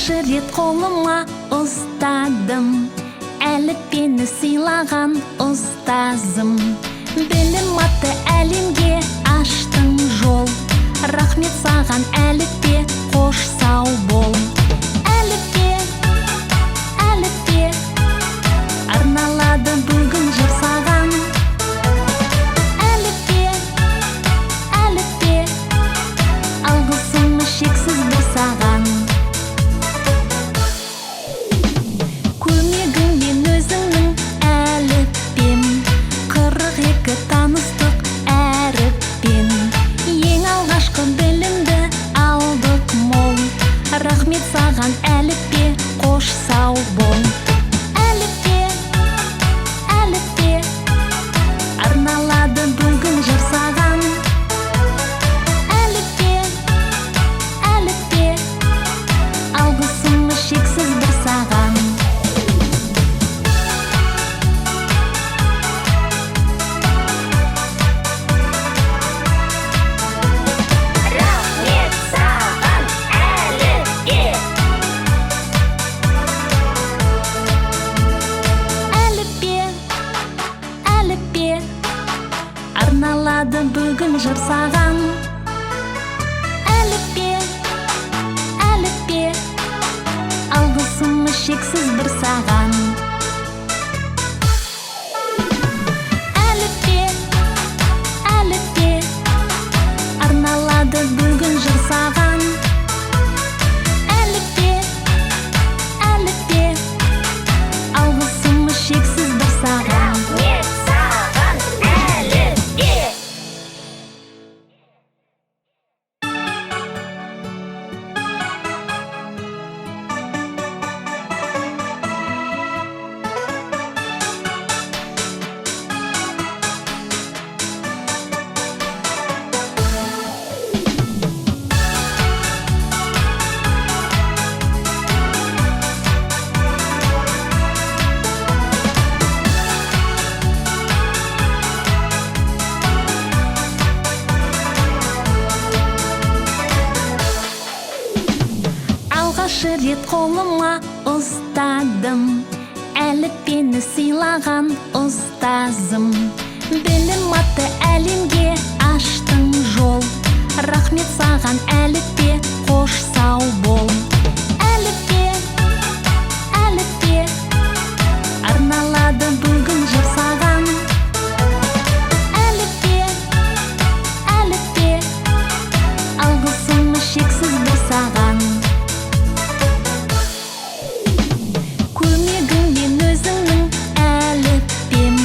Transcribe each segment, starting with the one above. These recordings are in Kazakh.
Алғаш рет қолыма ұстадым, әліппені сыйлаған ұстазым. Білім атты әлемге аштың жол, рахмет саған, әліппе, қош сау бол. Әліппе, әліппе, арналады бүгін жыр саған. Әліппе, әліппе, алғысым шексіз бір саған. Көмегіңмен өзіңнің, әліппем, 42 таныстық әріппен. Ең алғашқы білімді алдық мол, рахмет саған, әліппе, қош сау бол. Әліппе, әліппе, арналады бүгін жыр саған. Әліппе, әліппе, алғысым шексіз бір саған. Рахмет саған, әліппе! Әліппе, әліппе, арналады бүгін жыр саған. Әліппе, әліппе, алғысым шексіз бір саған. Әліппе, әліппе, арналады бүгін жыр саған. Әліппе, әліппе, алғысым шексіз бір саған. Рахмет саған, әліппе! Алғаш рет қолыма ұстадым, әліппені сыйлаған ұстазым. Білім атты әлемге аштың жол, рахмет саған, әліппе, қош сау бол. Әліппе, әліппе, арналады бүгін жыр саған. Әліппе, әліппе, алғысым шексіз бір саған. Көмегіңмен өзіңнің, әліппем,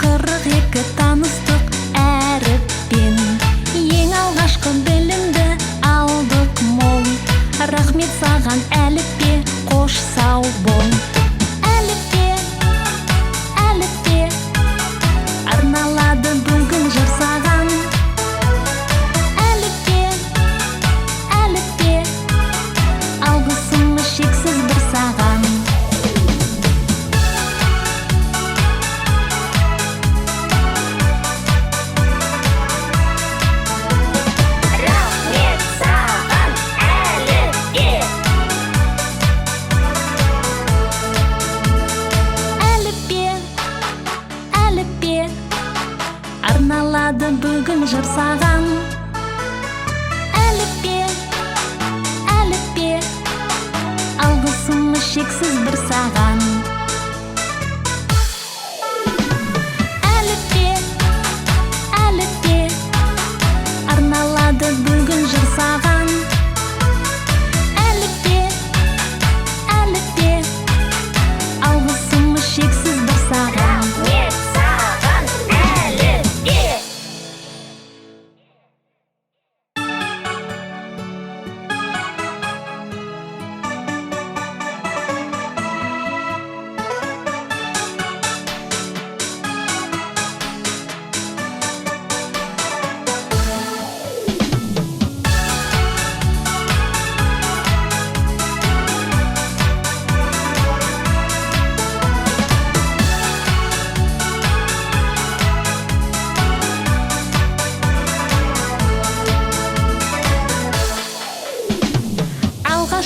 42 таныстық әріппен. Ең алғашқы білімді алдық мол, рахмет саған, әліппе, қош сау бол. Әліппе, әліппе, арналады бүгін жыр саған. Әліппе, әліппе, алғысым шексіз бір саған. Рахмет саған, әліппе! Әліппе, әліппе, арналады бүгін жыр саған. Әліппе, әліппе, алғысым шексіз бір саған. Әліппе, әліппе, арналады бүгін жыр саған. Әліппе, әліппе, алғысым шексіз бір саған. Рахмет саған, әліппе!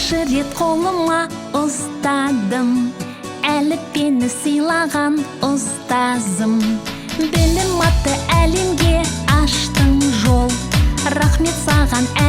Алғашқы рет қолыма ұстадым әліппені, сыйлаған ұстазым. Білім атты әлемге аштың жол, рахмет саған.